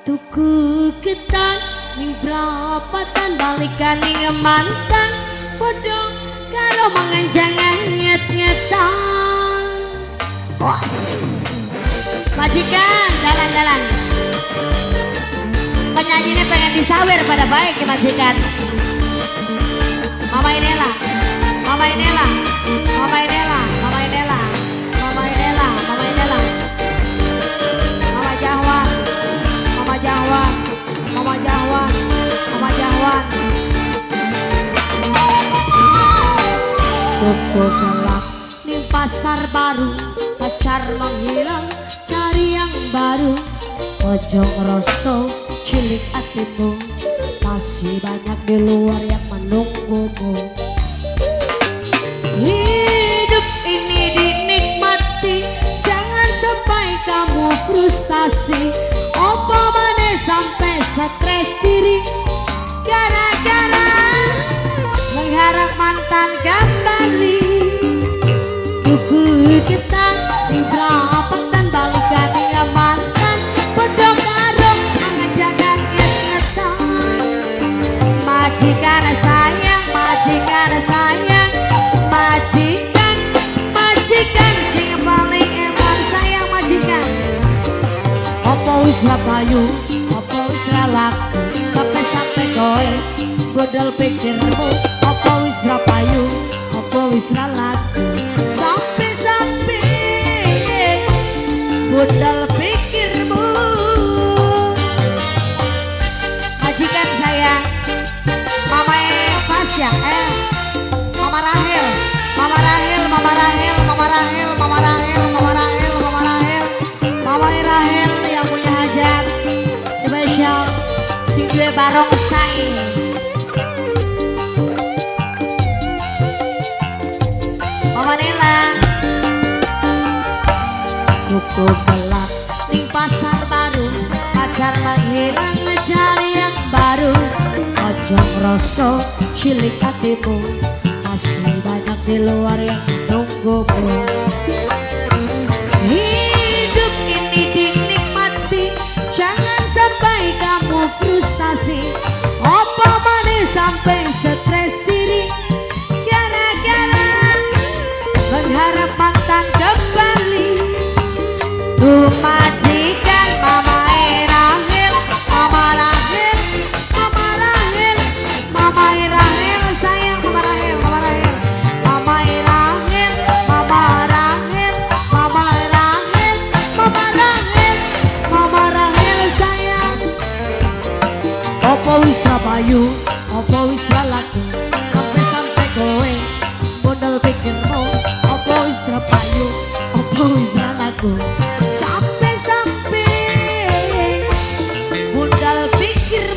Tuku ketan ning prapatan, balikan ning mantan, padha karo mangan jangan nget-ngetan. Majikan, dalan-dalan. Penyanyi ini pengen disawer pada baik ya, majikan. Mama Inela, Mama Inela, Mama Inela, Mama Inela, Mama Inela, Mama Inela, Mama Jahwan, Mama Jahwan, Mama Jahwan, Mama Jahwan. Toko gelap di pasar baru, pacar menghilang, cari yang baru. Ojo ngroso cilik atimu, masih banyak di luar yang menunggumu. Hidup ini dinikmati, jangan sampai kamu frustasi. Opo maneh sampai stres diri, gara-gara mengharap mantan kembali. Tuku ketan di prapatan, balikan dengan mantan, podo karo mangan jangan nget-ngetan. Majikan sayang, majikan sayang, majikan, majikan sing paling eman sayang majikan. Opo wis ra payu, opo wis ra laku, sampai-sampai kowe bodol pikirmu. Opo wis ra payu, opo wis ra laku, sampai-sampai bodol pikirmu. Majikan sayang, Mama Fasya, Mama Rahel, Mama Rahel, Mama Rahel, Mama Rahel, Mama Rahel, Mama Rahel, Mama Rahel, Mama Rahel yang punya hajat spesial sing duwe barongsai. Mama Nela. Tuku gelap ning pasar baru, pacar menghilang, mencari yang baru. Ojo ngroso cilik hatimu, masih banyak di luar yang menunggumu. Hidup ini dinikmati, jangan sampai kamu frustasi. Opo maneh sampai stres diri, gara-gara mengharap mantan kembali. Tuh majikan, Mama Rahel, Mama Rahel, Mama Rahel, Mama Rahel sayang, Mama Rahel, Mama Rahel, Mama Rahel, Mama Rahel, Mama Rahel, Mama Rahel, Mama Rahel sayang. Opo wis ra payu, opo wis ra laku, sampai-sampai kowe modal pikirmu. Opo wis ra payu, opo wis ra laku, sampai-sampai modal pikir.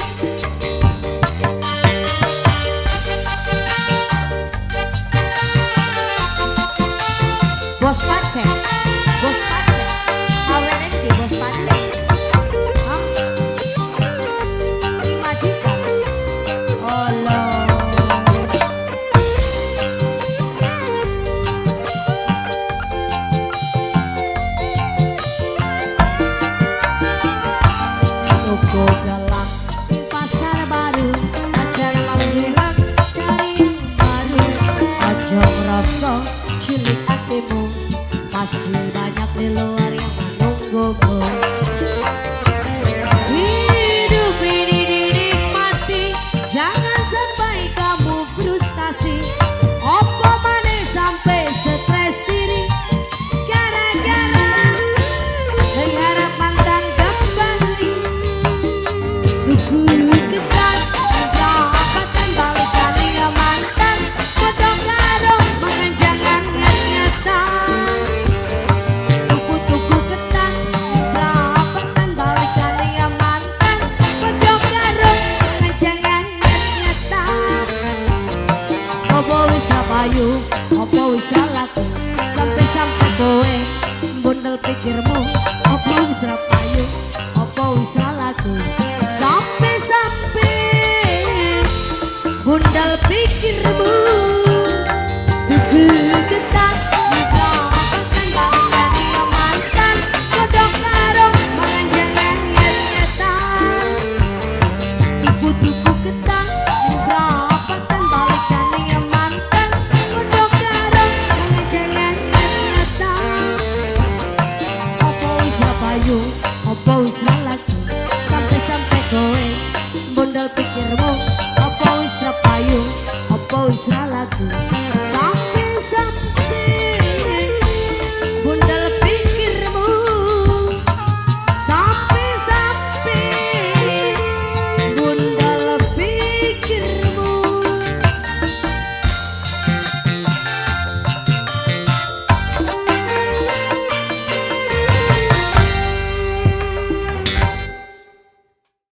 Bos Pacet, Bos Pacet, awene di Bos Pacet. Hah? Ini majikan. Allah. Toko galang di pasar baru, pacar menghilang, cari yang baru. Ojo ngroso cilik hatimu, masih banyak di luar yang menunggumu. Hidup ini dinikmati, jangan sampai kamu frustasi. Opo maneh sampai stres diri, gara-gara mengharap mantan kembali. Tuku ketan, prapatan, balikan dengan mantan, podo karo mangan jangan nget-ngetan. Tuku-tuku ketan, prapatan, balikan dengan mantan, podo karo mangan jangan nget-ngetan. Opo wis ra payu, opo wis ra laku, sampai-sampai kowe bundel pikirmu. Opo wis ra payu, opo wis ra laku, sampai-sampai bundel pikirmu. Tuku ketan, prapatan, balikan dengan mantan, podo karo mangan jangan nget-ngetan. Sampai